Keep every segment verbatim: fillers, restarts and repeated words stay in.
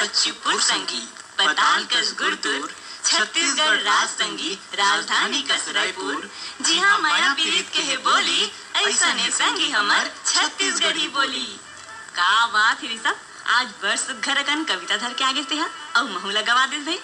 चिपुर संगी, पताल कस गुरतुर, छत्तीसगढ़ राज संगी, राजधानी कस रायपुर, जिहाँ मया पीरित के हे बोली, ऐसने संगी हमर छत्तीसगढ़ी बोली। का बात हे ऋषभ, आज बड़ सुग्घर अकन कविता धर के आ गेस तेहा, अउ महू ला गवा देस भई।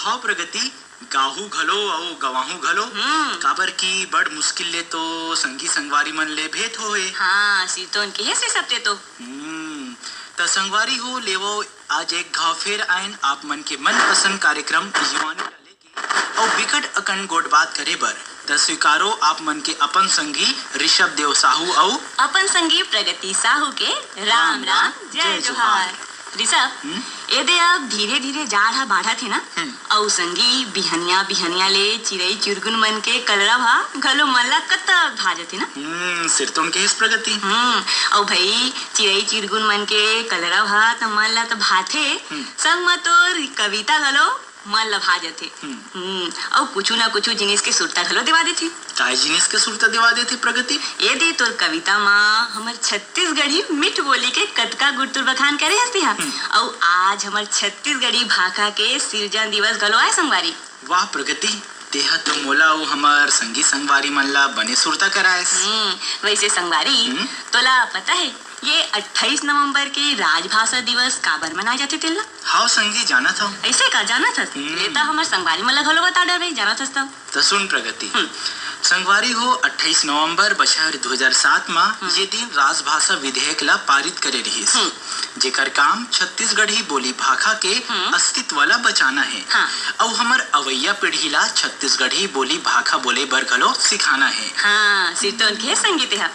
हव प्रगति, गाहू घलो अउ गवाहू घलो, हम्म। काबर कि बड़ मुश्किल ले तो संगी संगवारी मन ले भेंट होए। हाँ, सिरतोन के हे ऋषभ ते तो। हम्म, त संगवारी हो, लेवो आज एक घाव फेर आयन आप मन के मनपसंद कार्यक्रम युवानी ला लेके अउ बिकट अकन गोठ बात करे बर। त स्वीकारो आप मन के अपन संगी ऋषभ देव साहू अउ अपन संगी प्रगति साहू के राम राम, जय जोहार। ऋषभ, हम्म? ए दे अब धीरे धीरे जाड़ ह बाढ़त हे ना, हम्म। अउ संगी बिहनिया बिहनिया ले चिरई चिरगुन मन के कलरव ह घलो मन ला कतक भा जथे ना। हम्म, सिरतोन के हेस प्रगति। हम्म, अउ भई चिरई चिरगुन मन के कलरव ह त मन ला त भाथे, हम्म। संग म तोर कविता घलो मन ल भा जथे। हम्म। हम्म, अउ कुछु ना कुछु जिनिस के सुरता घलो देवा देथे। काय जिनिस के सुरता देवा देथे प्रगति? ए दे तोर कविता म हमर छत्तीसगढ़ी मीठ बोली के कतका गुरतुर बखान करे हस तेहा। हम्म। अउ आज हमर छत्तीसगढ़ी भाखा के सिरजन दिवस घलो आय संगवारी। वाह प्रगति, तेहा तो मोला अउ हमर संगी संगवारी मन ला बने सुरता करायस। हम्म, वैसे संगवारी, हम्म? तोला पता हे ये अट्ठाईस नवंबर के राजभाषा दिवस काबर मनाए जाथे तेला? हव संगी, जानत हव। अइसे का, जानत हस? हम्म। ले त हमर संगवारी मन ला घलो बता डर भई, जानत हस त। त सुन प्रगति। हम्म। संगवारी हो, अट्ठाईस नवंबर बछर दू हजार सात म हम्म। ये दिन राजभाषा विधेयक ला पारित करे रिहिस, हम्म। जेकर काम छत्तीसगढ़ी बोली भाखा के हम्म। अस्तित्व ला बचाना हे हाँ। अउ हमर अवइया पीढ़ी ला छत्तीसगढ़ी बोली भाखा बोले बर घलो सिखाना हे। हाँ, सिरतोन के संगी तेहा।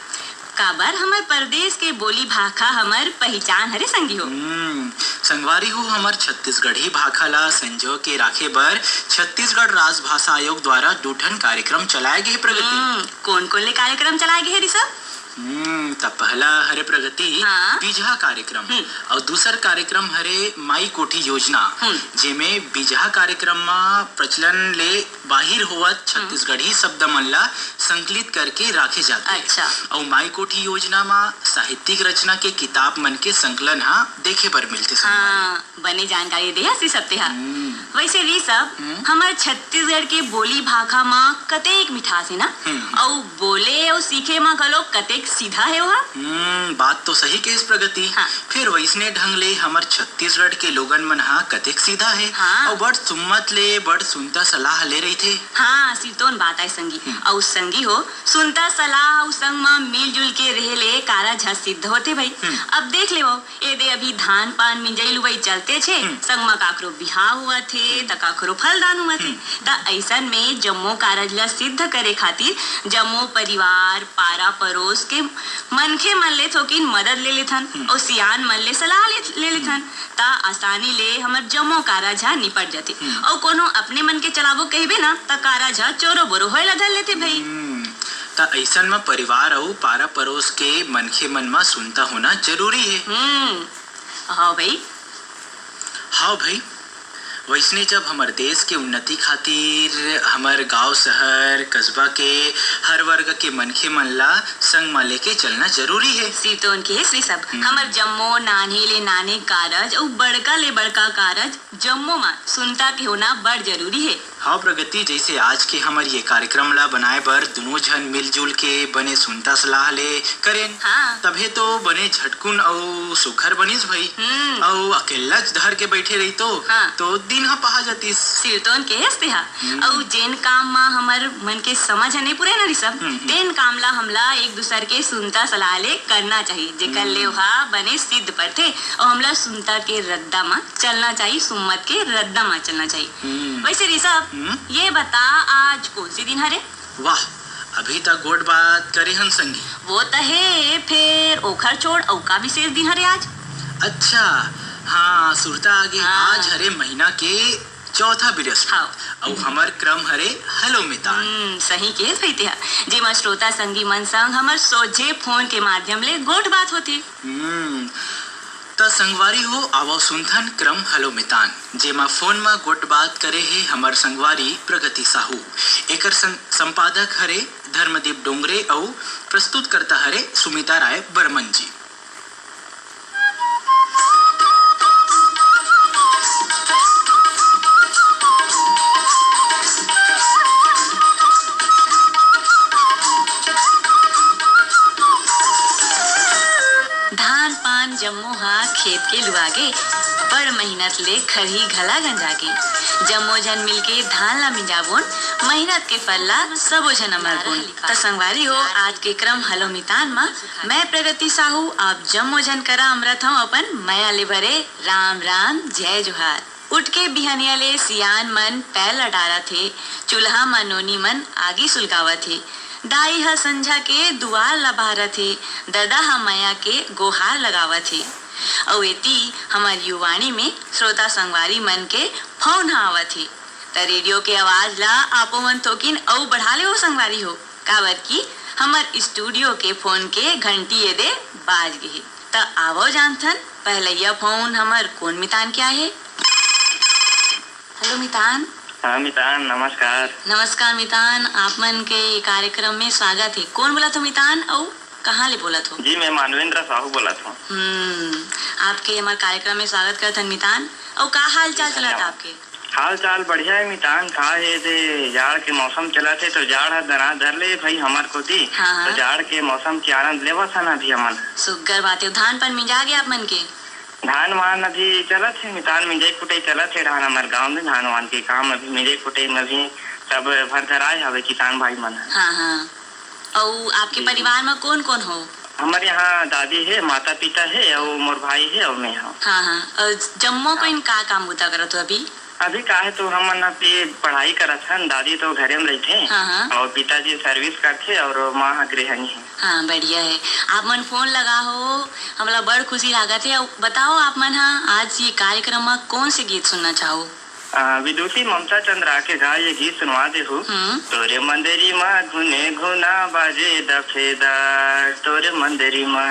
काबर हमर परदेस के बोली भाखा हमर पहिचान हरे संगी हो। हम्म, संगवारी हो, हमर छत्तीसगढ़ी भाखा ला संजो के राखे बर छत्तीसगढ़ राजभाषा आयोग द्वारा दू ठन कार्यक्रम चलाए गे हे प्रगति। हम्म, कोन कोन ले कार्यक्रम चलाए गे हे ऋषभ? हम्म, त पहला हरे प्रगति हाँ। बिजहा कार्यक्रम हम्म। अउ दूसर कार्यक्रम हरे माई कोठी योजना, हम्म। जेमे बिजहा कार्यक्रम म प्रचलन ले बाहिर होवत हम्म। छत्तीसगढ़ी शब्द मन ला संकलित करके राखे जाथे। अच्छा। अउ माई कोठी योजना म साहित्यिक रचना के किताब मन के संकलन ह देखे बर मिलथे संगवारी। हाँ, बने जानकारी दे हस ऋषभ तेहा। हम्म। वैसे ऋषभ, हम्म। हमर छत्तीसगढ़ के बोली भाखा म कतेक मिठास हे ना? हम्म। अउ बोले अउ सीखे म घलो कतेक सीधा हे ओहा। हम्म, बात तो सही कहेस प्रगति। हाँ। फेर वैसने ढंग ले हमर छत्तीसगढ़ के लोगन मन ह कतेक सीधा हे हाँ। अउ बड़ सुम्मत ले बड़ सुनता सलाह ले रहिथे। हाँ, सिरतोन बात आय संगी। हम्म। अउ संगी हो, सुनता सलाह अउ संग म मिलजुल के रेहे ले कारज ह सिद्ध होथे भई। हम्म। अब देख लेवव, ए दे अभी धान पान मिंजई लुवई चलते छे, हम्म। संग म काकरो बिहाव होवत हे, हम्म। त काकरो फलदान होवत हे। हम्म। त अइसन में जम्मो कारज ल सिद्ध करे खातिर जम्मो परिवार, पारा परोस के मनखे मन ले थोकिन मदद ले लेथन हम्म। अउ सियान मन ले सलाह ले, ले लेथन। हम्म। त आसानी ले हमर जम्मो कारज ह निपट जथे। हम्म। अउ कोनो अपने मन के चलाबो कहिबे ना, त कारज ह चोरो बोरो होए ला धर लेथे भई। हम्म। त अइसन म परिवार अउ पारा परोस के मनखे मन म सुनता होना जरूरी हे। हम्म। हव भई। हव भई। वइसने जब हमर देश के उन्नति खातिर हमर गांव, शहर, कस्बा के हर वर्ग के मनखे मन ला संग म लेके चलना जरूरी हे। सिरतोन के हे श्री सब, हम्म। हमर जम्मो नान्हे ले नान्हे कारज अउ बड़का ले बड़का कारज जम्मो म सुनता के होना बड़ जरूरी हे। हव प्रगति, जइसे आज के हमर ये कार्यक्रम ला बनाए बर दुनों झन मिलजुल के बने सुनता सलाह ले करेन, हाँ। तभे तो बने झटकुन अउ सुघर बनिस भई। हम्म। अउ अकेल्लाच धर के बइठे रहितो, हाँ। तो दिन ह पहा जातिस। सिरतोन केहेस तेहा। हम्म। अउ जेन काम म हमर मन के समझ ह नइ पुरे ना रिसब, हम्म, हम्म। तेन काम ला हमला एक दूसर के सुनता सलाह ले करना चाही, जेकर ले हम्म। ओहा बने सिद्ध परथे अउ हमला सुनता के रद्दा म चलना चाही, सुम्मत के रद्दा म चलना चाही। हम्म। वइसे ऋषभ, हम्म? ये बता, आज कोन से दिन हरे? वाह, अभी तक गोठ बात करे हन संगी। वो त हे, फेर ओखर छोड़ अउ का विशेष दिन हरे आज? अच्छा, हाँ, सुरता आगे। हाँ। आज हरे महीना के चौथा बृहस्पति, हाँ। अउ हमर क्रम हरे हलो मितान। हम्म, सही केहेस भई तेहा, जेमा श्रोता संगी मन संग हमर सोझे फोन के माध्यम ले गोठ बात होथे। हम्म, त संगवारी हो, आवव सुनथन क्रम हलो मितान, जेमा फोन म गोठ बात करे हे हमर संगवारी प्रगति साहू। एकर सं-, संपादक हरे धर्मदीप डोंगरे अउ प्रस्तुतकर्ता हरे सुमिता राय बर्मन जी। आ, खेत के लुआगे, बड़ मेहनत ले खरही घला गंजागे। जम्मो झन मिलके धान ला मिंजाबोन, मेहनत के फल ला सबो झन अमरबोन। त संगवारी हो, आज के क्रम हेलो मितान म मैं प्रगति साहू आप जम्मो झन करा अमरत हंव अपन मया ले भरे राम राम जय जोहार। उठ के बिहनिया ले सियान मन पैर लटारत हे, चूल्हा म नोनी मन आगी सुलगावत हे, दाई ह संझा के दुवार ला बहारत हे, ददा ह मया के गोहार लगावत हे। अउ एती हमर युवाणी में श्रोता संगवारी मन के फोन ह आवत हे, त रेडियो के आवाज ला आपो मन थोकिन अउ बढ़ा लेवो संगवारी हो, काबर कि हमर स्टूडियो के फोन के घंटी एदे बाज गे हे। त आवो जानथन, पहलैया फोन हमर कोन मितान के आहे। हेलो मितान। हाँ मितान, नमस्कार। नमस्कार मितान, आप मन के कार्यक्रम में स्वागत हे। कोन बोलत हो मितान, अउ कहाँ ले बोलत हो? जी, मैं मानवेंद्र साहू बोलत हंव। हम्म, आपके हमर कार्यक्रम में स्वागत करथन मितान। अउ का हाल चाल चलत हे आपके? हाल चाल बढ़िया हे मितान, का हे दे, जाड़ के मौसम चलत हे, तो जाड़ ह दना धर ले भाई हमर कोती। हाँ, हाँ। तो जाड़ के मौसम के आनंद लेवत हन अभी हमन। सुग्घर बात हे। धान पान मिंजा गे आप मन के? धान वान अभी चलत हे मितान, मिंजई कुटई चलत हे, धान हमर गांव में धान वान के काम अभी मिंजई कुटई में भी सब भर धराए हवे किसान भाई मन ह। हाँ, हाँ। अउ आपके जी। परिवार म कोन कोन हो? हमर यहाँ दादी हे, माता पिता हे, अउ मोर भाई हे, अउ मैं हंव। हाँ, हाँ। अउ जम्मो हाँ। कोई का काम बुता करत हो अभी? अभी का हे तो हमन अभी पढ़ाई करत हन, दादी तो घरे में रहिथे हाँ, हाँ। अउ पिताजी सर्विस करथे अउ माँ ह गृहिणी हे। हाँ, बढ़िया हे। आप मन फोन लगा हो, हमला बड़ खुशी लागत हे। अउ बताओ आप मन ह आज ये कार्यक्रम म कोन से गीत सुनना चाहो? आ, विदुषी ममता चंद्रा के गाए ये गीत सुनवा देहू। हम्म। तोरे मंदिरी मा घुने घुना बाजे दफेदार, तोरे मंदिरी मा।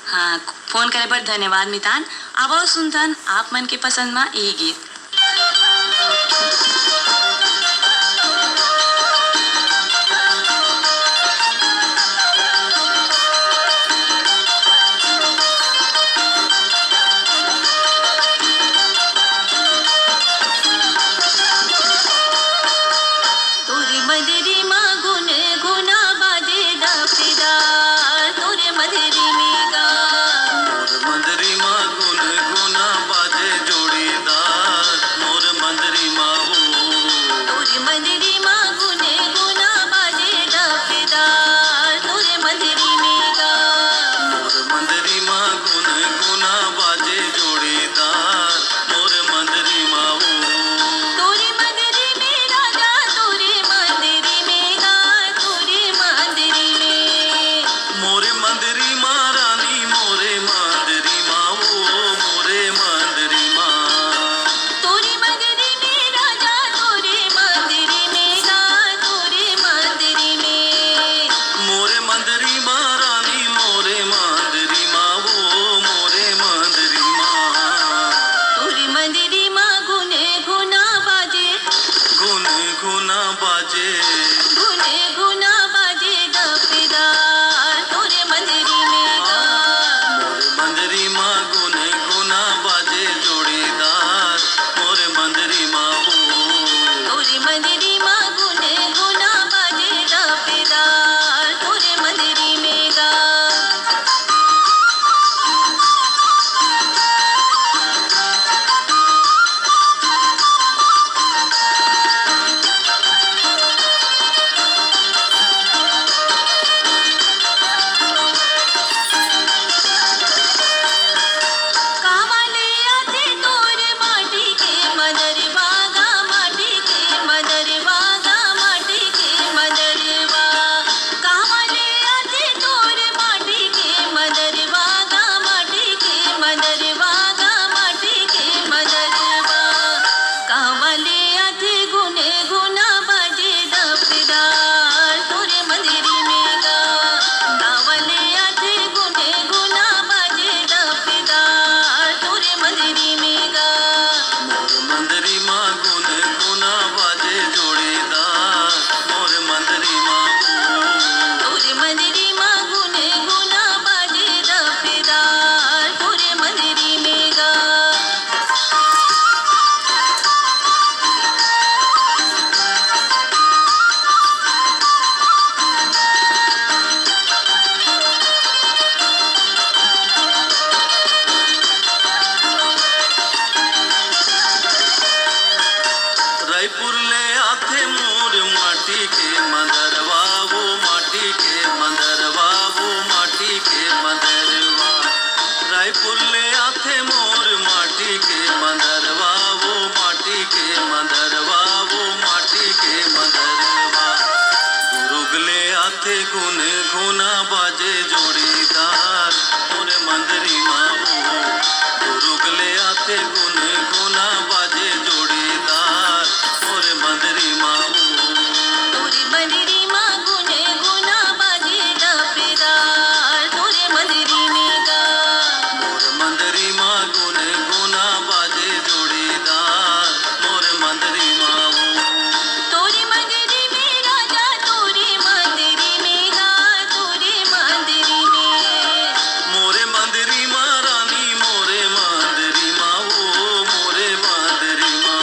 हाँ, फोन करे बर धन्यवाद मितान। आवो सुनथन आप मन के पसंद मा ये गीत। तोरे मंदिरी मा गुन गुना बाजे दफेदार, तोरे मंदिरी में गा। तोर मंदिरी मा गुन गुना बाजे जोड़ीदार, तोर मंदिरी मा हो। गुनगुना बाजे जोड़ीदार, मोरे मंदरी मा ओ। गुरुग ले आथे गुनगुना बाजे जोड़ीदार, मोरे मंदरी मा ओ। तोरे मंदरी मा गुनगुना बाजे डफेदार, तोरे मंदरी में गा। मोरे मंदरी मा गुनगुना बाजे जोड़ीदार, मोरे मंदरी मा ओ। तोरे मंदरी में राजा, तोरे मंदरी में गा, तोरे मंदरी में। मोरे मंदरी मा रानी, मोरे मंदरी मा ओ, मोरे मंदरी मा।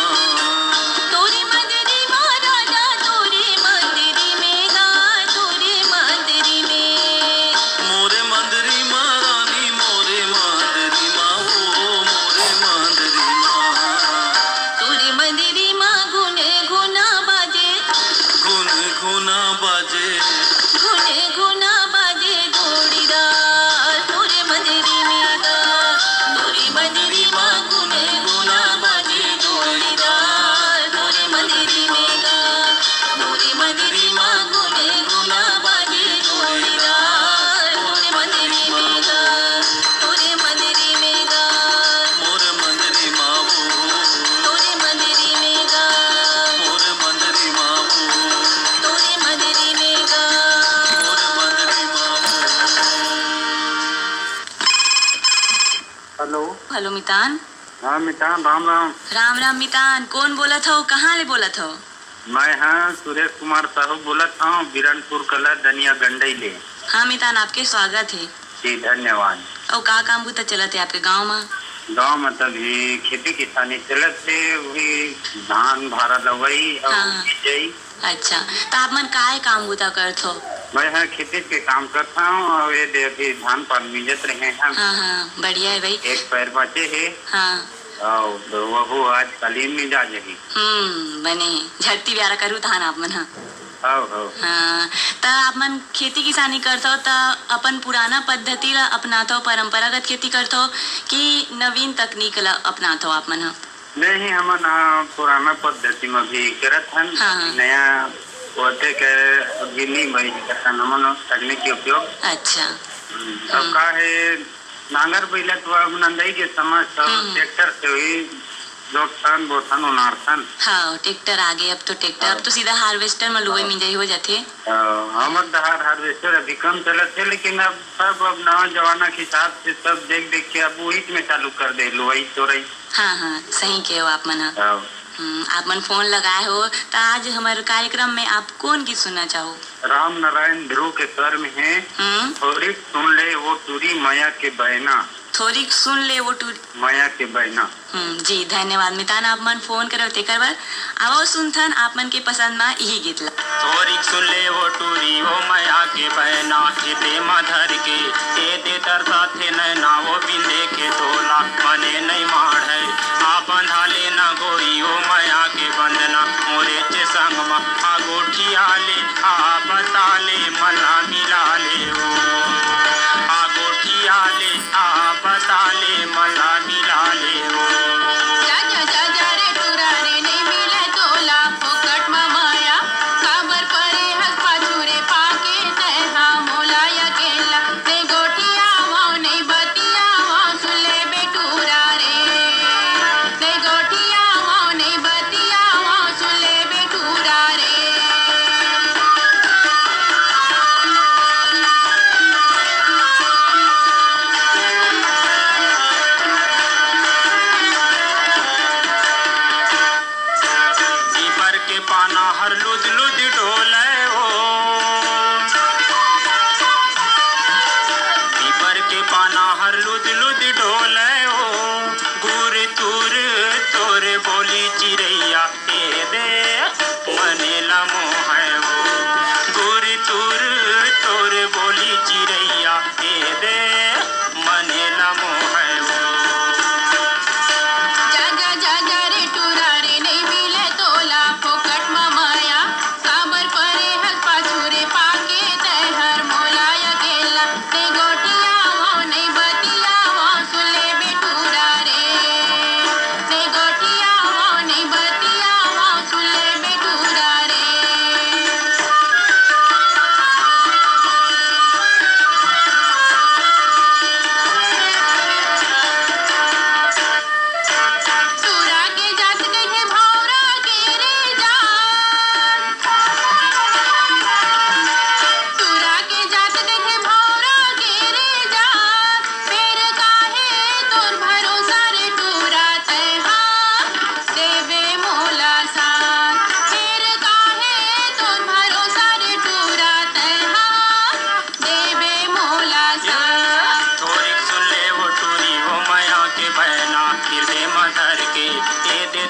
तोरे मंदरी मा राजा, तोरे मंदरी में गा, तोरे मंदरी में। मोरे मंदरी मा रानी, मोरे मंदरी मा ओ, मोरे मंदरी मा। तोरे मंदरी मा गुनगुना बाजे। गुनगुना बाजे। गुनगुना बाजे जोड़ीदार, तोरे मंदरी में गा। तोरे मंदरी मा गुनगुना बाजे जोड़ीदार, तोरे मंदरी में गा। तोरे मंदरी मा गुनगुना बाजे जोड़ीदार, तोरे मंदरी में गा। तोरे मंदरी में गा। मोर मंदरी मा ओ। तोरे मंदरी में गा। मोर मंदरी मा ओ। तोरे मंदरी में गा। मोर मंदरी मा ओ। हेलो। हेलो मितान। हाँ मितान, राम राम। राम राम मितान, कोन बोलत हव, कहाँ ले बोलत हव? मैं हाँ सुरेश कुमार साहू बोलत हूँ, बिरनपुर कला दनिया गंडई ले। हाँ मितान, आपके स्वागत है। जी धन्यवाद। अउ का काम बुता चलत है आपके गांव मा? गांव मा तभी खेती किसानी चलत है, वही धान भारा लवई अउ हाँ। मिंजई। अच्छा, त आप मन काय काम बुता करथो? मैं हाँ खेती के काम करत हूँ अउ ये दे अभी धान पान मिंजत रहे हैं। हाँ हाँ, बढ़िया है भाई। एक पैर बाचे है। हाँ। अउ तो वहू आज कालीन मिंजा जही। हम्म, बने हे। झटती ब्यारा करू तहान आप मन ह। हव, हव। हाँ, त आप मन खेती किसानी करथव त अपन पुराना पद्धति ला अपनाथव, परंपरागत खेती करथव कि नवीन तकनीक ला अपनाथव आप मन ह? नहीं, हमन, आ, पुराना पद्धति म भी करत हन। हाँ। नया ओते के अभी नहीं बनी करत हन हमन तकनीक के उपयोग। अच्छा। हम्म, अब हम्म। का है, नांगर बइला तो अब नंदई के समय सब हम्म। ट्रैक्टर से ही जोतथन, बोथन, उनारथन। हाँ, ट्रैक्टर आगे, अब तो ट्रैक्टर, अब हाँ। तो सीधा हार्वेस्टर में लुवई हाँ। मिंजई हो जाथे। हाँ, हमर डहार हार्वेस्टर अभी कम चलत हे, लेकिन अब सब अब नवा जमाना के हिसाब से सब देख देख के अब उहिच में चालू कर दे लुवई तोरई। हाँ, हाँ, सही कहे हो आप मन ह। हाँ। हम्म, आप मन फोन लगाए हो, त आज हमर कार्यक्रम में आप कौन गीत सुनना चाहो? राम नारायण ध्रुव के स्वर में है, हम्म। थोड़ी सुन ले वो टूरी मया के बहना। थोड़ी सुन ले वो टूरी। मया के बहना। हम्म, जी, धन्यवाद। मितान आप मन फोन करे हो तेकर बर। आवो सुनथन आप मन के पसंद मा इही गीत ला। थोरिक सुन ले वो टूरी, वो मया के बहना, एते मा धर के, एते तरसा थे नैना, वो बिंदे के तोला, मने नहीं माढ़े, आ बंधा ले ना गोरी, वो मया के बंधना, मोरे चे संग मा, आ गोठिया ले, आ बता ले, मला मिला ले ओ, आ गोठिया ले, आ बता ले, मला मिला ले ओ। जा, जा, जा, जा रे टूरा रे, नहीं मिले तोला, फोकट मा माया, काबर परे हस पाछू रे, पाके तैं हा मोला अकेला, नहीं गोठियावंव, नहीं बतियावंव, सुन ले बेटू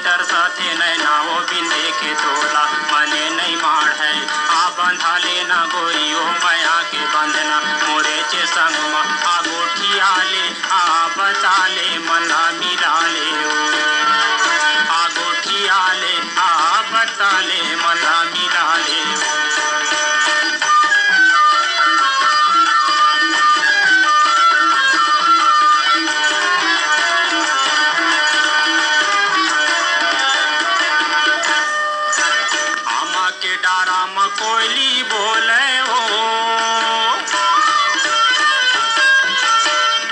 तरसथे नैना ओ बिन देखे तोला, मने नइ माढ़े आ बंधा लेना गोरी ओ मया के बंधना, मोरे चे संग म आ गोठिया ले, आ बता ले, मन ला मिला ले ओ। आ गोठिया ले, आ बता ले, मन ला मिला ले ओ। आमा के डारा म कोयली बोले ओ।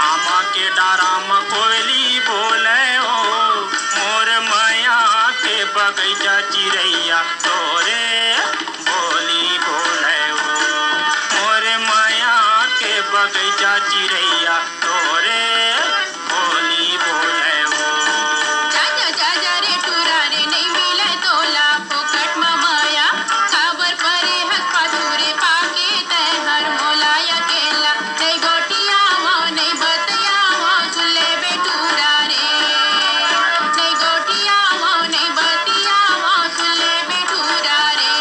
आमा के डारा म कोयली बोले ओ। मोर मया के बगैचा चिरैया तोरे बोली बोले ओ। मोर मया के बगैचा चिरैया तोरे बोली बोले ओ। जा, जा, जा, जा रे टूरा रे, नइ मिलय तोला फोकट म मया। काबर परे हस पाछू रे पाके तैं हर मोला अकेला। नइ गोठियावंव, नइ बतियावंव, सुन ले बे टूरा रे। नइ गोठियावंव, नइ बतियावंव, सुन ले बे टूरा रे।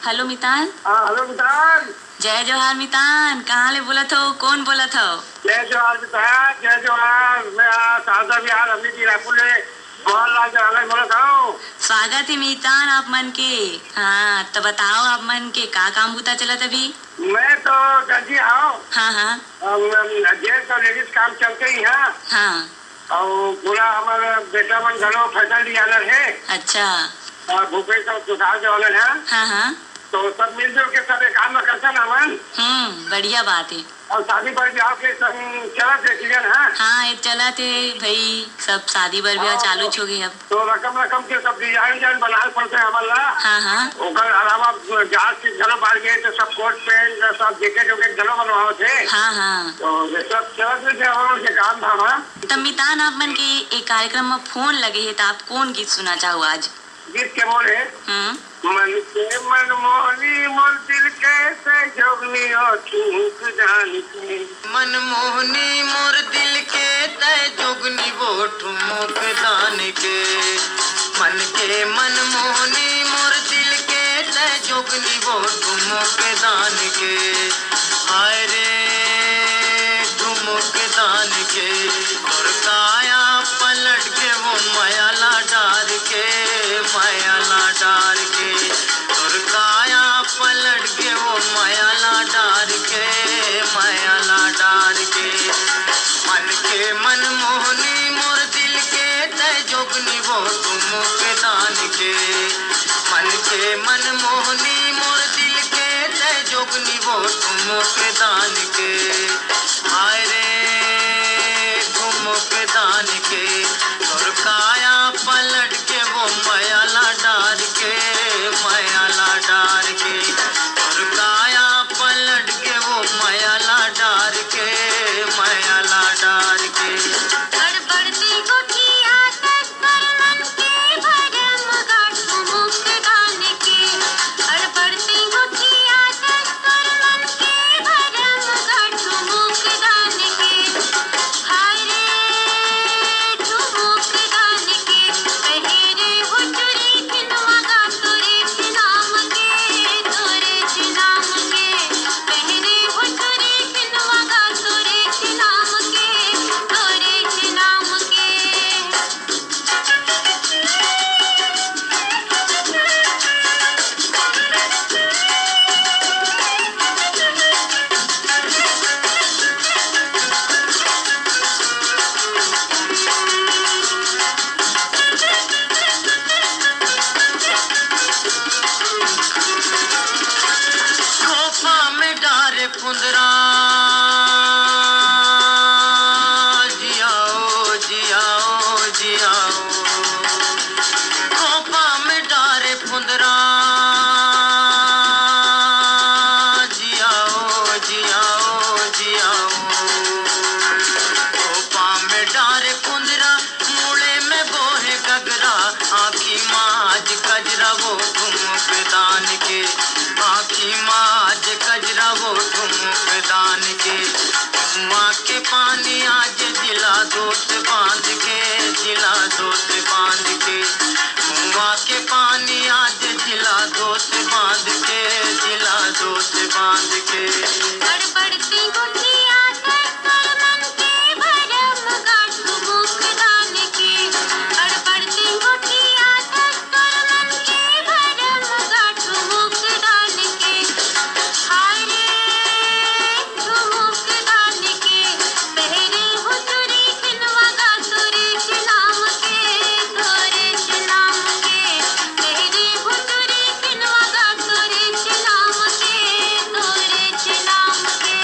हेलो मितान। हाँ, हेलो मितान। जय जोहार मितान, कहाँ ले बोलत हो, कौन बोलत हो? जय जोहार मितान, जय जोहार। मैं, आ, शारदा विहार अमली की रायपुर ले मोहन लाल जवाहर बोलत हूँ। स्वागत है मितान आप मन के। हाँ, तो बताओ आप मन के का काम बूता चलत अभी? मैं तो दर्जी हूँ। हाँ, हाँ। अब, अब जेंट्स और लेडीज काम चलते ही है। हाँ। और पूरा हमारा बेटा मन घलो फैशन डिजाइनर है। अच्छा। और भूपेश और सुशांत जवानर है। हाँ, हाँ। तो सब मिलजुल के सब एक काम में करते ना मन। हम्म, बढ़िया बात है। और शादी पर ब्याह के सब चलत है सीजन है। हाँ, ये चलत है भाई, सब शादी बर ब्याह हाँ, चालू तो, हो गए अब। तो रकम रकम के सब डिजाइन डिजाइन बनाए पड़ते हैं हमारे ला। हाँ, हाँ। ओकर अलावा जांच के घलो बाहर गए तो सब कोट पैंट, सब जैकेट वैकेट घलो बनवावत है। हाँ, हाँ। तो ये सब चलत रहते हैं हम लोग के काम धाम, हाँ। त मितान आप मन के एक कार्यक्रम में फोन लगे है, त आप कौन गीत सुनना चाहो आज? गीत के बोल है। हम्म। मन के मनमोहनी मोर दिल के तै जोगनी ओ ठुमुक दान के। मनमोहनी मोर दिल के तै जोगनी वो ठुमुक दान के। मन के मनमोहनी मोर दिल के तै जोगनी वो ठुमुक दान के। हाय रे ठुमुक दान के, तोर काया पलट के वो मया ला डार के, मया ला डार के, तोर काया पलट के वो मया ला डार के, मया ला डार के। मन के मनमोहनी मोर दिल के तै जोगनी वो ठुमुक दान के। मन के मनमोहनी मोर दिल के तै जोगनी वो ठुमुक दान के। हाय रे ठुमुक दान के, तोर काया पलट के वो मया ला डार के, मया ला डार के, तोर काया पलट के वो मया ला डार के, मया ला डार के। गड़बड़ दी गोठिया तस पर मन के भरम गाठ मुक्त दान के। गड़बड़ दी गोठिया तस पर मन के भरम गाठ मुक्त दान के। हाय रे ठुमुक दान के, पहरे हो चुरी खिनवा गा तोरे नाम के, तोरे नाम के। पहरे हो चुरी खिनवा गा तोरे नाम के, तोरे नाम के। खोपा में डारे फुंदरा, जियाओ, जियाओ, जियाओ। खोपा में डारे फुंदरा, जियाओ, जियाओ, जियाओ। खोपा में डारे फुंदरा, मूड़े में बोहे गगरा, आँखी माज कजरा। कुआं के पानी आज जिला दोस्त बांध के, जिला दोस्त बांध के। कुआं के पानी आज जिला दोस्त बांध के, जिला दोस्त बांध के। गड़बड़ती गुठिया तोर मन के भरम गांठ मुख दान के। गड़बड़ती गुठिया तोर मन के भरम गांठ मुख दान के। हाय रे, ठुमुक दान के, पहरे हो चोरी खिनवा गा तोरे च नाम के, तोरे च नाम के, पहरे हो चोरी खिनवा गा तोरे च नाम के, तोरे च नाम के।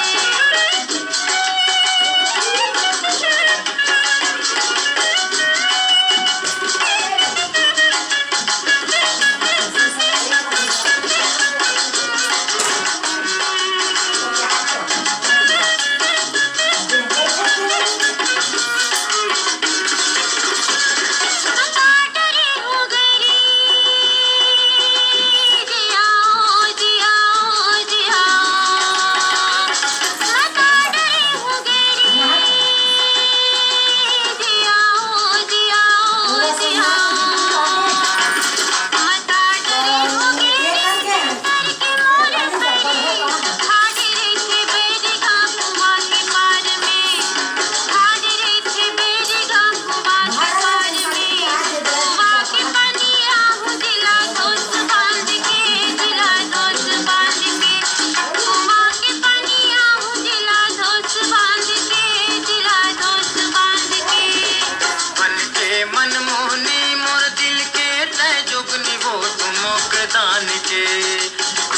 मन के मनमोहनी मोर दिल के तय जोगनी वो ठुमुक दान के।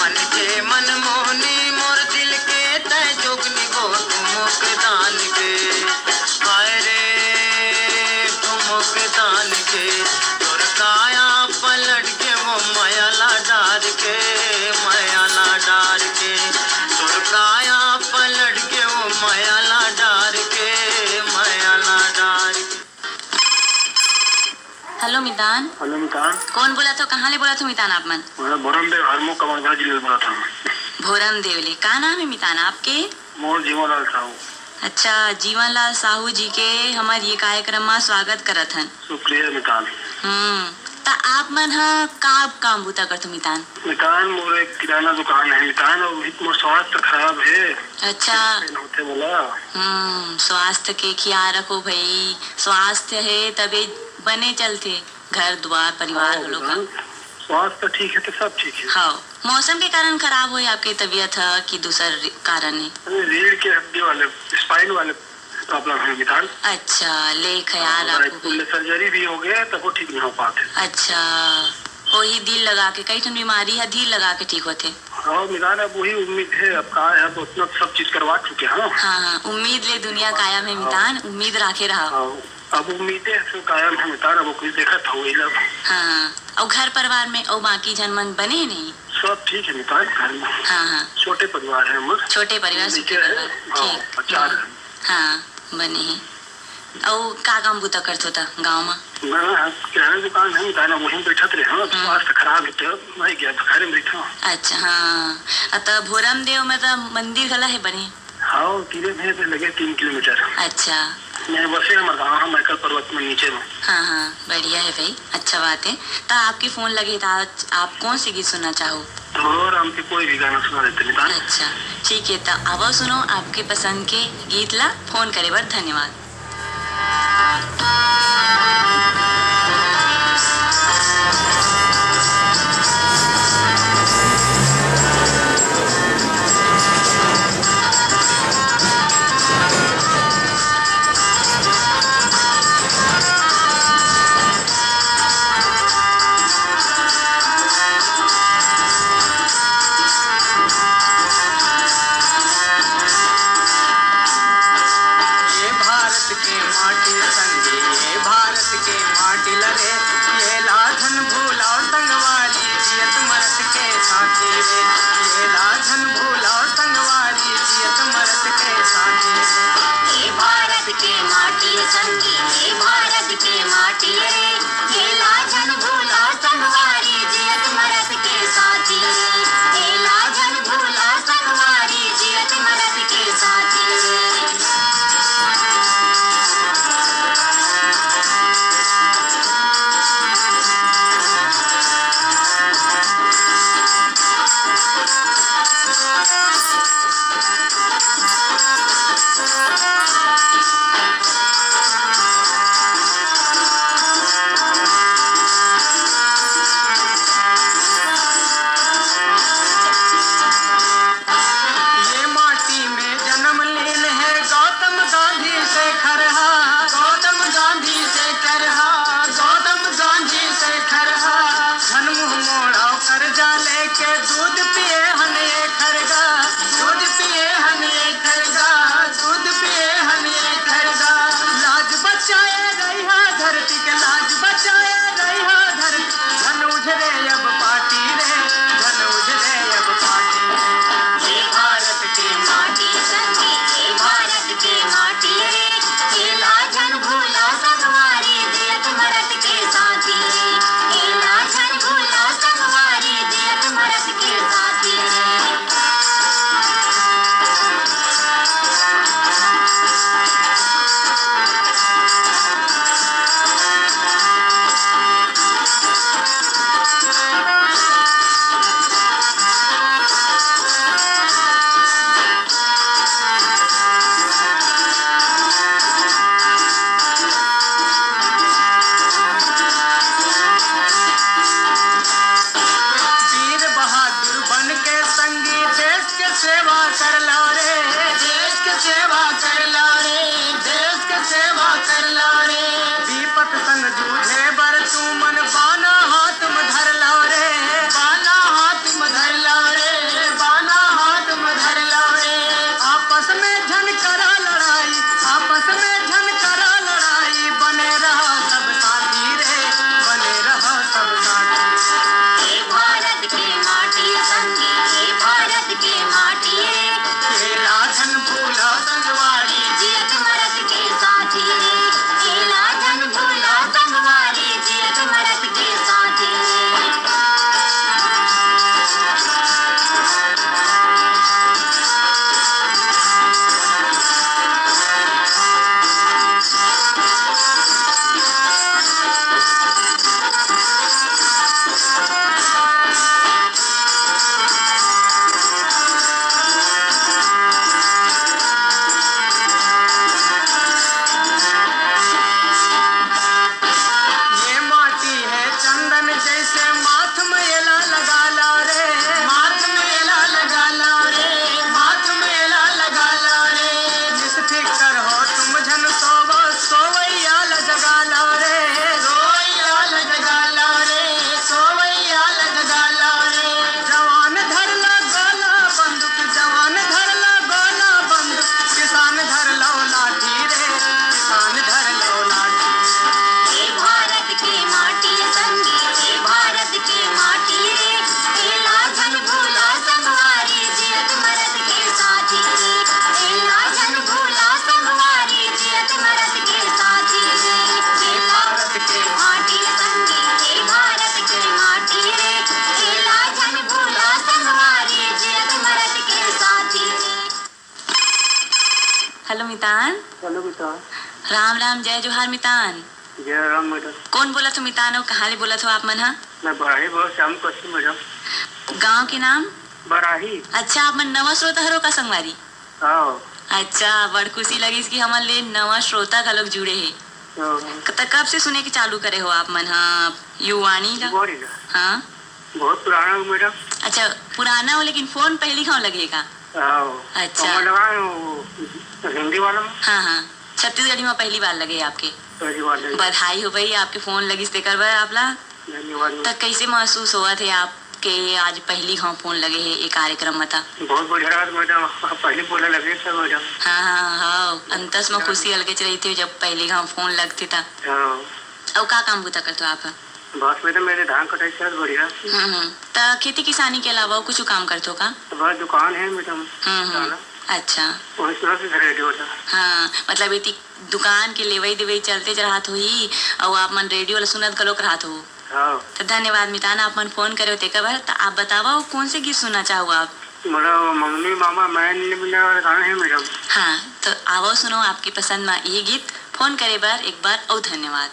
मन के मनमोहनी मोर दिल के तय जोगनी वो ठुमुक दान के। हाय रे ठुमुक दान के, तोर काया पलट के वो मयाला डार के, मयाला डार के। तोर काया पलट के वो मयाला डार के, मयाला डार के। हेलो मितान। हेलो मितान। कौन बोलत हो, कहाँ ले बोलत हो मितान आप मन? मैं भोरम देव हरमो कवर्धा जिले ले बोलत हूँ। भोरम देव ले, का नाम है मितान आपके? मोर जीवनलाल साहू। अच्छा, जीवनलाल साहू जी के हमर ये कार्यक्रम मा स्वागत करत हन। शुक्रिया मितान। हम्म, त आप मन ह का काम बूता करथो मितान? मितान, मोर एक किराना दुकान है मितान, अउ मोर स्वास्थ्य खराब है। अच्छा। पेन होथे मोला। हम्म, स्वास्थ्य के ख्याल रखो भई, स्वास्थ्य है तबे बने चलथे घर द्वार परिवार हाँ, घलो का। मितान, स्वास्थ्य ठीक है तो सब ठीक है। हाँ, मौसम के कारण खराब होए आपके तबीयत ह कि दूसर रे-, कारण है? अरे, रीढ़ के हड्डी वाले, स्पाइन वाले प्रॉब्लम है मितान। अच्छा, ले ख्याल हाँ, रखो रायपुर भई। ले सर्जरी भी हो गया, तब वो ठीक नहीं हो पाते। अच्छा, वही दिल लगा के, कई ठन बीमारी है दिल लगा के ठीक होथे। हाँ मितान, अब वही उम्मीद है, अब का है, अब उतना सब चीज करवा चुके हैं। हाँ, हाँ, उम्मीद ले दुनिया कायम है हाँ। मितान, उम्मीद राखे रहा। हाँ, अब उम्मीदें तो कायम है मितान, अब कुछ देखत हो वही लब। हाँ, और घर परिवार में और बाकी झन मन बने नहीं? सब ठीक है मितान, घर में। हाँ, हाँ। छोटे परिवार है हमर। छोटे परिवार, सुखी नीचे है, परिवार। हाँ, ठीक। चार हम्म। है। हाँ, बने ही। अउ का काम बूता करथो त गाँव म? मैं किराना दुकान है, मितान, वहीं बैठत रहे हूँ। हम्म। स्वास्थ्य खराब है तो मैं गया तो घर में बैठा हूँ। अच्छा, हाँ। अ, त भोरम देव में त मंदिर घला है बने? हाँ, तीरे में है, लगे तीन किलोमीटर। अच्छा। मैं बसे हमर गाँव है, मैकल पर्वत में नीचे में। हाँ, हाँ, बढ़िया है भाई, अच्छा बात है। त आपके फोन लगे त आज आप कौन से गीत सुनना चाहो? तो राम के कोई भी गाना सुना देते मितान। अच्छा, ठीक है, त आवा सुनो आपके पसंद के गीत ला। फोन करे बर धन्यवाद। ये भारत के माटी संगे, ये भारत के माटी मितान। हेलो मितान। राम राम, जय जोहार मितान। जय राम मैडम। कौन बोलत हो मितान, अउ कहाँ ले बोलत हो आप मन ह? मैं बराही बोलत श्याम कश्यप मैडम। गांव के नाम? बराही। अच्छा, आप मन नवा श्रोता हरो का संगवारी? हाँ। अच्छा, बड़ खुशी लगिस कि हमन ले नवा श्रोता घलोक जुड़े हे। हाँ। त कब से सुने के चालू करे हो आप मन ह युवाणी ला? युवाणी ला। हाँ। बहुत पुराना हो मैडम। अच्छा, पुराना हो लेकिन फोन पहली घाव लगे का? हाँ। अच्छा। हमर लगा है वो हिंदी वाला में। हाँ, हाँ। छत्तीसगढ़ी में पहली बार लगे आपके। पहली बार लगे। बधाई हो भाई, आपके फोन लगिस तेकर बर आप ला। धन्यवाद मैडम। त कैसे महसूस होवत हे आपके आज पहली घाव फोन लगे हे ए कार्यक्रम में त? बहुत बढ़िया रहा मैडम, आप पहली बोले लगे थे मैडम। हाँ, हाँ, हाँ, अंतस में खुशी अलगे रहिथे जब पहली घाव फोन लगथे त। हाँ। अउ का काम बूता करथो आप? बस मैडम, मेरे धान कटाई से बढ़िया। हम्म, हम्म। त खेती किसानी के अलावा अउ कुछ काम करथो का? तो बस दुकान है मैडम, हम्म, हम्म। दाना। अच्छा। वही सुना से रेडियो वाला। हाँ, मतलब एती दुकान के लेवई देवई चलते च रहत होही, अउ आप मन रेडियो ला सुनत घलोक रहत हो। हाँ। त धन्यवाद मितान, आप मन फोन करे हो तेकर बर। त आप बतावा, अउ कौन से गीत सुनना चाहो आप? मोला मंगनी मामा मैं नइ मिले वाला गाना है मैडम। हाँ, त आवो सुनो आपके पसंद मा ये गीत। फोन करे बर एक बार अउ धन्यवाद।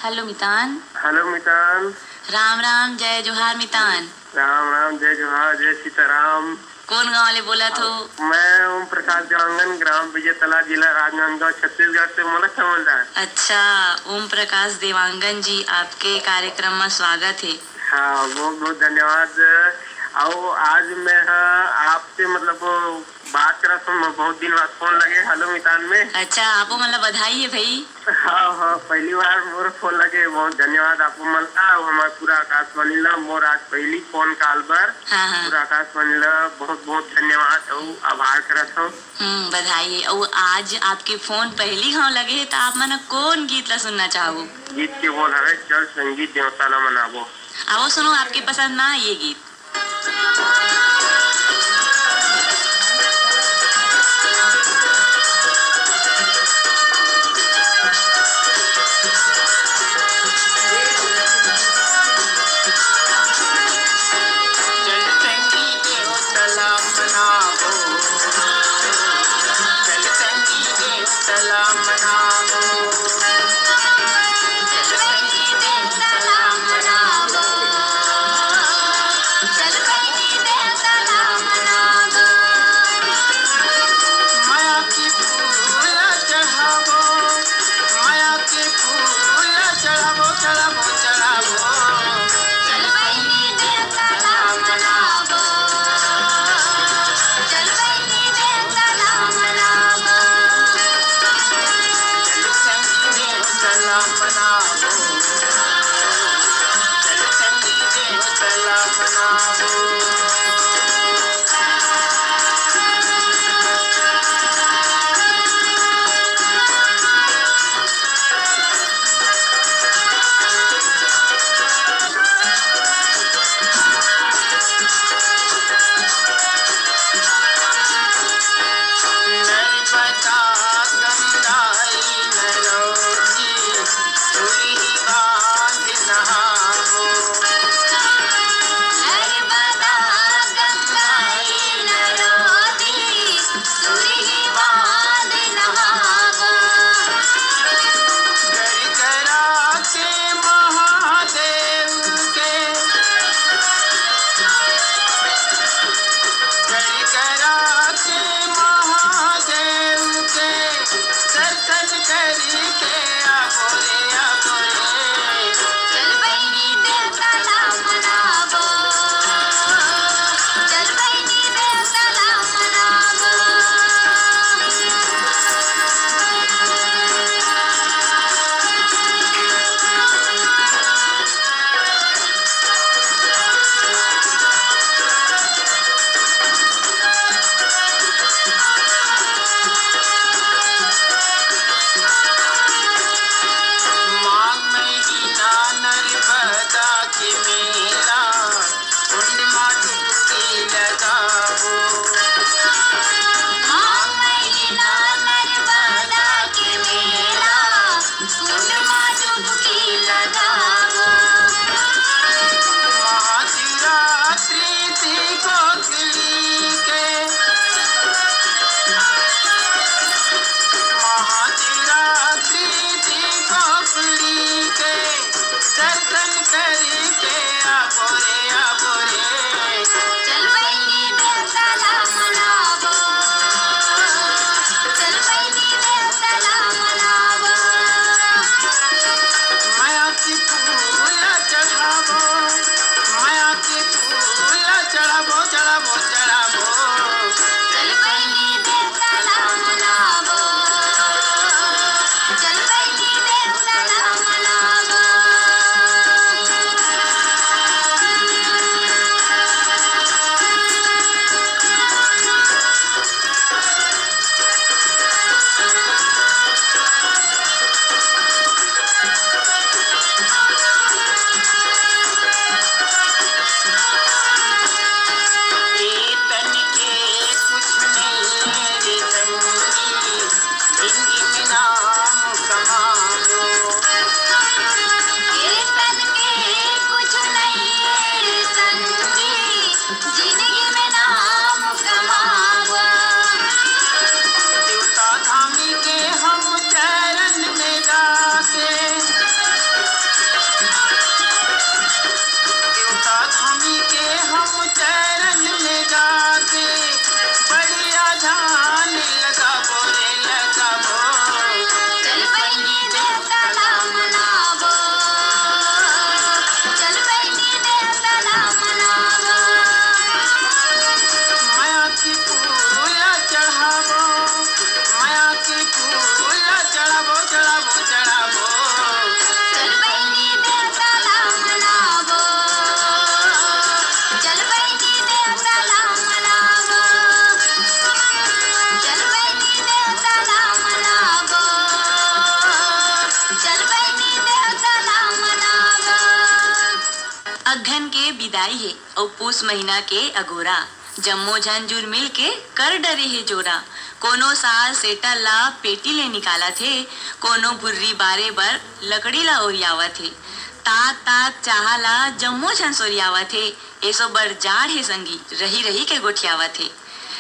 हेलो मितान। हेलो मितान। राम राम, जय जोहार मितान। राम राम, जय जोहार, जय सीताराम। कोन गांव ले बोलत हो? मैं ओम प्रकाश देवांगन, ग्राम विजय तला, जिला राजनांदगांव, छत्तीसगढ़ से बोलत हवं दा। अच्छा, ओम प्रकाश देवांगन जी आपके कार्यक्रम में स्वागत है। हाँ, बहुत बहुत धन्यवाद। अउ आज मैं, हाँ, आपसे मतलब बात करत हूँ, बहुत दिन बाद फोन लगे, हेलो मितान में। अच्छा, आपो मन ला बधाई है भाई। हाँ, हाँ, पहली बार मोर फोन लगे, बहुत धन्यवाद आपो मन ला, अउ हमार पूरा आकाशवाणी ला, मोर आज पहली फोन कॉल बर हाँ, हाँ। पूरा आकाशवाणी ला बहुत बहुत धन्यवाद अउ आभार करत हूँ। हम्म, बधाई है। अउ आज आपके फोन पहली घाव लगे है, तो आप मन कोन गीत ला सुनना चाहबो? गीत के बोल हवे, चल संगीत देवता ला मनाबो। आवो सुनो, आपके पसंद ना ये गीत। अगहन के बिदाई हे अउ पूस महीना के अगोरा। जम्मो झन जुर मिल के कर डरे हे जोरा। कोनो सास सेटल ला पेटी ले निकालत हे, कोनो भुर्री बारे बर लकड़ी ला ओरियावत हे। तात तात चाहा ला जम्मो झन सोरियावत हे। एसो बड़ जाड़ हे संगी, रही रही के गोठियावत हे।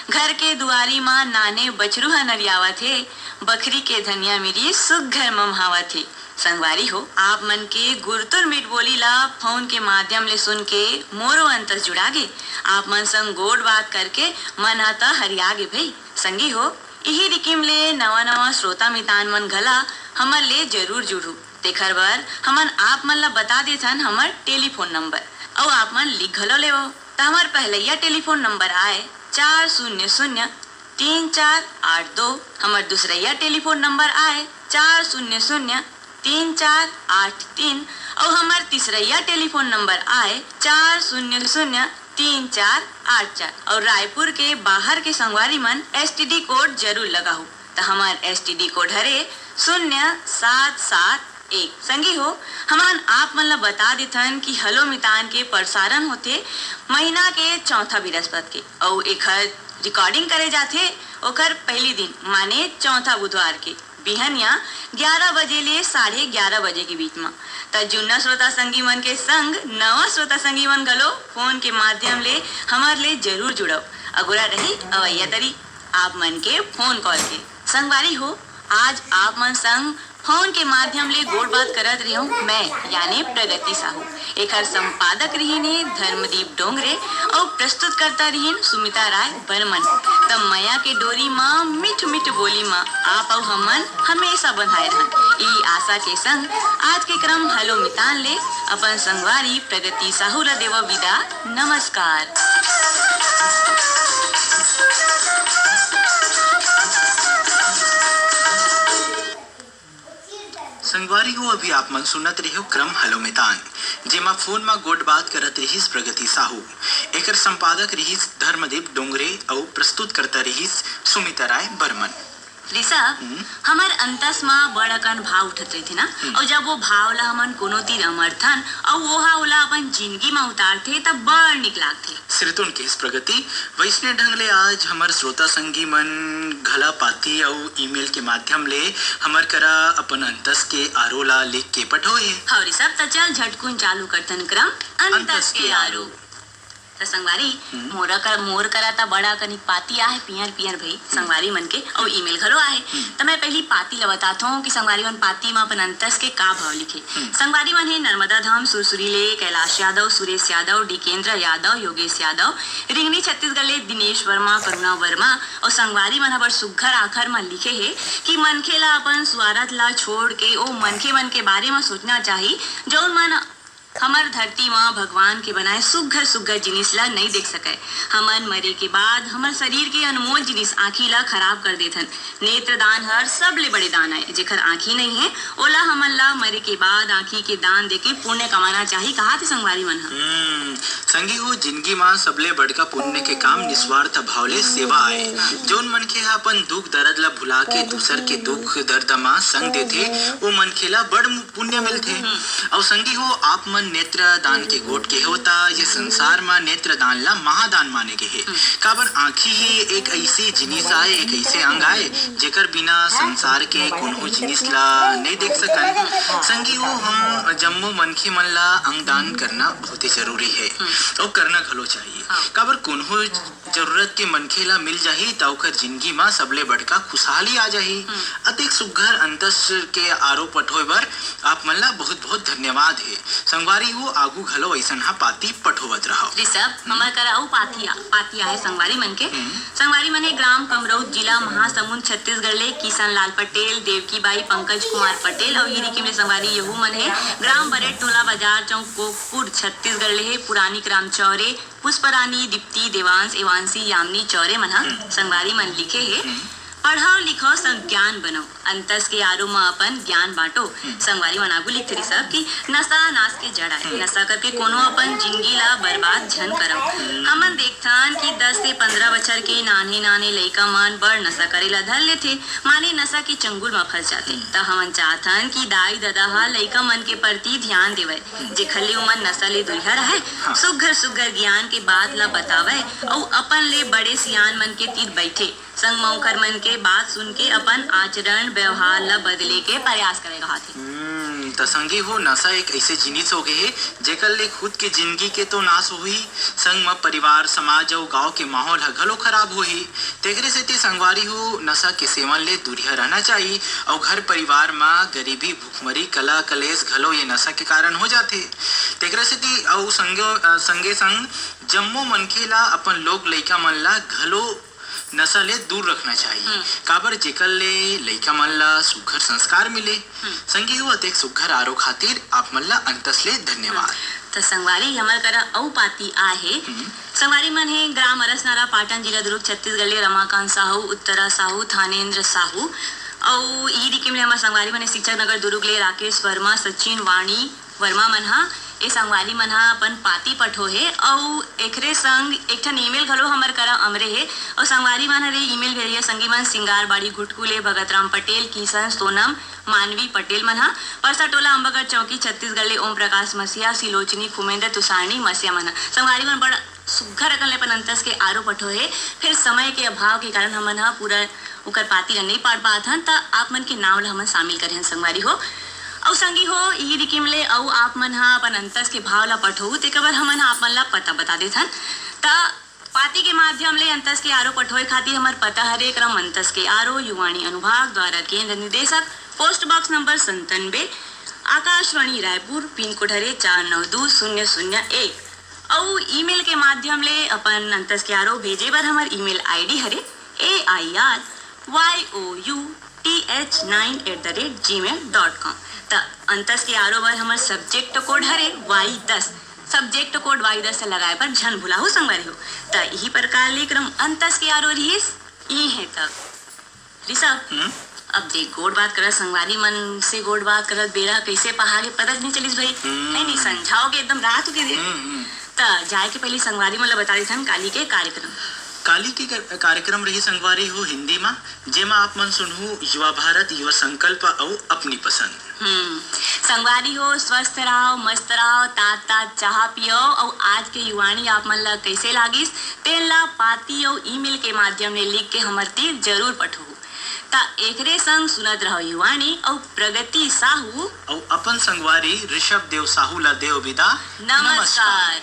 घर के दुआरी म नाने बछरू ह नरियावत हे। बखरी के धनिया मिरी सुग्घर ममहावत हे। संगवारी हो, आप मन के गुरतुर मीठ बोली ला फोन के माध्यम ले सुन के मोरो अंतस जुड़ा गे। आप मन संग गोठ बात करके मन ह त हरिया गे भई। संगी हो, इही रिकिम ले नवा नवा श्रोता मितान मन घला हमर ले जरूर जुड़हू। तेखर बर हमन आप मन ला बता देथन हमर टेलीफोन नंबर, अउ आप मन लिख घलो लेवव। त हमर पहलइया टेलीफोन नंबर आय चार शून्य शून्य तीन चार आठ दो। हमर दूसरइया टेलीफोन नंबर आय चार शून्य शून्य तीन चार आठ तीन। अउ हमर तीसरइया टेलीफोन नंबर आय चार शून्य शून्य तीन चार आठ चार। अउ रायपुर के बाहर के संगवारी मन एसटीडी कोड जरूर लगाहू। त हमर एसटीडी कोड हरे शून्य सात सात एक। संगी हो, हमन आप मन ल बता देथन कि हेलो मितान के प्रसारण होथे महीना के चौथा बृहस्पत के, अउ एखर रिकॉर्डिंग करे जाथे ओखर पहली दिन, माने चौथा बुधवार के बिहनिया ग्यारह बजे ले साढ़े ग्यारह बजे के बीच म। त जुन्ना श्रोता संगी मन के संग नवा श्रोता संगी मन घलो फोन के माध्यम ले हमर ले जरूर जुड़व। अगोरा रही अवइया तरी आप मन के फोन कॉल के। संगवारी हो, आज आप मन संग फोन के माध्यम ले गोठ बात करत रेहेंव मैं, याने प्रगति साहू। एखर संपादक रिहिन हे धर्मदीप डोंगरे अउ प्रस्तुतकर्ता रिहिन सुमिता राय बर्मन। त मया के डोरी म, मीठ मीठ बोली म आप अउ हमन हमेशा बंधाए रहन। इही आशा के संग आज के क्रम हेलो मितान ले अपन संगवारी प्रगति साहू ल देवव विदा। नमस्कार। संगवारी हो, अभी आप मन सुनत रहे हो क्रम हेलो मितान, जेमा फोन म गोठ बात करत रिहिस प्रगति साहू। एकर संपादक रिहिस धर्मदीप डोंगरे अउ प्रस्तुतकर्ता रिहिस सुमिता राय बर्मन। ऋषभ, हम्म। हमर अंतस म बड़ अकन भाव उठत रहिथे ना, हम्म। अउ जब वो भाव ला हमन कोनो तीर अमरथन अउ ओहा ओला अपन जिनगी म उतारथे, त बड़ निक लागथे। सिरतोन केहेस प्रगति, वइसने ढंग ले आज हमर श्रोता संगी मन घला पाती अउ ईमेल के माध्यम ले हमर करा अपन अंतस के आरो ला लिख के पठोए। हव ऋषभ, त चल झटकुन चालू करथन क्रम अंतस अंतस के के आरो। आरो। त संगवारी, हम्म। मोरा कर, मोर करा त बड़ा कनिक पाती आहे, पियर पियर भई, हम्म। संगवारी मन के, अउ ईमेल घलो आहे। हम्म। त मैं पहली पाती ल बताथों कि संगवारी मन पाती म अपन अंतस के का भाव लिखे। हम्म। संगवारी मन हे नर्मदा धाम सुरसुरी ले कैलाश यादव, सुरेश यादव, डिकेंद्र यादव, योगेश यादव, रिंगनी छत्तीसगढ़ ले दिनेश वर्मा, करुणा वर्मा, अउ संगवारी मन ह बड़ सुग्घर आखर म लिखे हे कि मनखे ला अपन स्वारथ ला छोड़ के ओ मनखे मन के बारे म सोचना चाही, जउन मन हमर धरती म भगवान के बनाए सुग्घर सुग्घर जिनिस ल नइ देख सकय। हमन मरे के बाद हमर शरीर के अनमोल जिनिस आँखी ल खराब कर देथन। नेत्रदान हर सबले बड़े दान अय। जेखर आँखी नइ हे, ओला हमन ल मरे के बाद आँखी के दान देके पुण्य कमाना चाही, कहाथे संगवारी मन ह। हम्म, संगी हो, जिनगी म सबले बड़का पुण्य के काम निस्वार्थ भाव ले सेवा अय। जउन मनखे ह अपन दुख दरद ल भुला के दूसर के दुख दर्द म संग देथे, ओ मनखे ल बड़ पुण्य मिलथे। अउ संगी हो, आप मन नेत्र दान के गोठ के हो, त ये संसार म नेत्र दान ला महादान माने गे हे। काबर आँखी ही एक अइसे जिनिस आय, एक अइसे अंग आय, जेकर बिना संसार के कोनो जिनिस ला नइ देख सकन। संगी हो, हम जम्मो मनखे मन ला अंग दान करना बहुत ही जरूरी हे, अउ करना घलो चाहिए। हाँ। काबर कोनो जरूरत के मनखे ला मिल जाही, त ओकर जिनगी म सबले बड़का खुशहाली आ जाही। हम्म। अतेक सुग्घर अंतस के आरो पठोय बर आप मन ला बहुत-बहुत धन्यवाद हे। संगवारी हो, आगू घलो अइसन ह पाती पठोवत रहव। ऋषभ, हम्म। हमर करा अउ पाती आ-, पाती आहे संगवारी मन के। हम्म। संगवारी मन हे ग्राम कमरौद, जिला महासमुंद, छत्तीसगढ़ ले किशन लाल पटेल, देवकी बाई, पंकज कुमार पटेल अउ इही रिकिम ले संगवारी यहू मन हे ग्राम बरेट टोला बाजार चौक कोकपुर, छत्तीसगढ़ ले हे पुरानी ग्राम चौरे, पुष्परानी, दीप्ति, देवांश, एवांशी, यामिनी चौरे मन ह हम्म। संगवारी मन लिखे हे। हम्म। पढ़व लिखव संग ज्ञान बनव, अंतस के आरो म अपन ज्ञान बांटो। संगवारी मन आगू लिखथे ऋषभ कि नशा नाश के जड़ आय। नशा करके कोनो अपन जिंदगी ला बर्बाद झन करव। हमन देखथन कि दस से पंद्रह बछर के नान्हे नान्हे लइका मन बड़ नशा करे ला धर लेथे, माने नशा के चंगुल म फंस जाथे। त हमन चाहथन कि दाई ददा ह लइका मन के प्रति ध्यान देवय, जेखर ले उमन नशा ले दुरिहा रहय, सुघर सुघर ज्ञान के बात ला बतावय अउ अपन ले बड़े सियान मन के तीर बइठे। संग म ओखर मन के बात सुन के अपन आचरण व्यवहार ल बदले के प्रयास करे रहत हे। हम्म, त संगी हो, नशा एक ऐसे जिनिस हो गए हे, जेकर ले खुद के जिंदगी के तो नाश होही, संग म परिवार, समाज अउ गांव के माहौल ह घलो खराब होही। तेकरे सेती संगवारी हो, नशा के सेवन ले दूरिहा रहना चाही अउ घर परिवार म गरीबी, भुखमरी, कला कलेश घलो ये नशा के कारण हो जाथे। तेकरे सेती अउ संगे, अ, संगे संग जम्मो मनखे ला अपन लोग लइका मन ला घलो नशा ले दूर रखना चाही। हम्म। काबर जेकर ले लइका मन ला सुघर संस्कार मिले। हम्म। संगी हो, अतेक सुघर आरो खातिर आप मन ला अंतस ले धन्यवाद। हम्म। त संगवारी, हमर करा अउ पाती आए हे। हम्म। संगवारी मन हे ग्राम अरसनारा, पाटन, जिला दुर्ग, छत्तीसगढ़ ले रमाकांत साहू, उत्तरा साहू, थानेंद्र साहू। अउ इही दिकिम ले हमर संगवारी मन हे शिक्षक नगर दुर्ग ले राकेश वर्मा, सचिन, वाणी, वर्मा मन ह, ए संगवारी मन ह अपन पाती पठो हे अउ एकरे संग एक ठन ईमेल घलो हमर करा अमरे हे। अउ संगवारी मन ह रे ईमेल भेजे संगी मन सिंगारबाड़ी घुटकू ले भगत राम पटेल, किशन, सोनम, मानवी पटेल मन ह, परसा टोला, अम्बागढ़ चौकी, छत्तीसगढ़ ले ओम प्रकाश मसीहा, सिलोचनी, खुमेंद्र, तुषारनी मसीहा मन ह। संगवारी मन बड़ सुघर अकन ले अपन अंतस के आरो पठो हे, फेर समय के अभाव के कारण हमन ह पूरा ओकर पाती ल नइ पाड़ पात हन, त आप मन के नाव ल हमन शामिल करे हन संगवारी हो। अउ संगी हो, इही दिकिम ले अउ आप मन ह अपन अंतस के भाव ल पठोहू, तेकर बर हमन ह आप मन ल पता बता देथन। त पाती के माध्यम ले अंतस के आरो पठोए खातिर हमर पता हरे क्रम अंतस के आरो, युवाणी अनुभाग, द्वारा केंद्र निदेशक, पोस्ट बॉक्स नंबर संतानबे, आकाशवाणी रायपुर, पिन कोड हरे चार नौ दू शून्य शून्य एक। अउ ईमेल के माध्यम ले अपन अंतस के आरो भेजे बर हमर ईमेल आईडी हरे A I R Y O U T H nine eight the rate gmail dot com. त अंतस के आरो बर हमर सब्जेक्ट कोड हरे वाई दस। सब्जेक्ट कोड वाई दस से लगाए बर झन भुलाहू संगवारी हो। त इही प्रकार ले क्रम अंतस के आरो रिहिस। ई हे तब ऋषभ, हम्म। अब देख, गोठ बात करत संगवारी मन से गोठ बात करत बेरा कइसे पहागे पता नइ चलिस भाई, हम्म। है नहीं, संझा होगे, एकदम रात होगे दे। हम्म, हम्म। त जाए के पहले संगवारी मन ल बता देथन काली के कार्यक्रम। काली के कर-, कार्यक्रम रही संगवारी हो हिंदी मा, जेमा आप मन सुनहू युवा भारत, युवा संकल्प अउ अपनी पसंद। हम्म, संगवारी हो, स्वस्थ रहो, मस्त रहो, तात तात चाहा पियो, अउ आज के युवाणी आप मन ल कइसे लागिस, तेन ल पाती अउ ईमेल के माध्यम ले लिख के हमर तीर जरूर पठो। त एकरे संग सुनत रहो युवाणी अउ प्रगति साहू। अउ अपन संगवारी ऋषभ देव साहू ला देव विदा। नमस्कार। नमस्कार।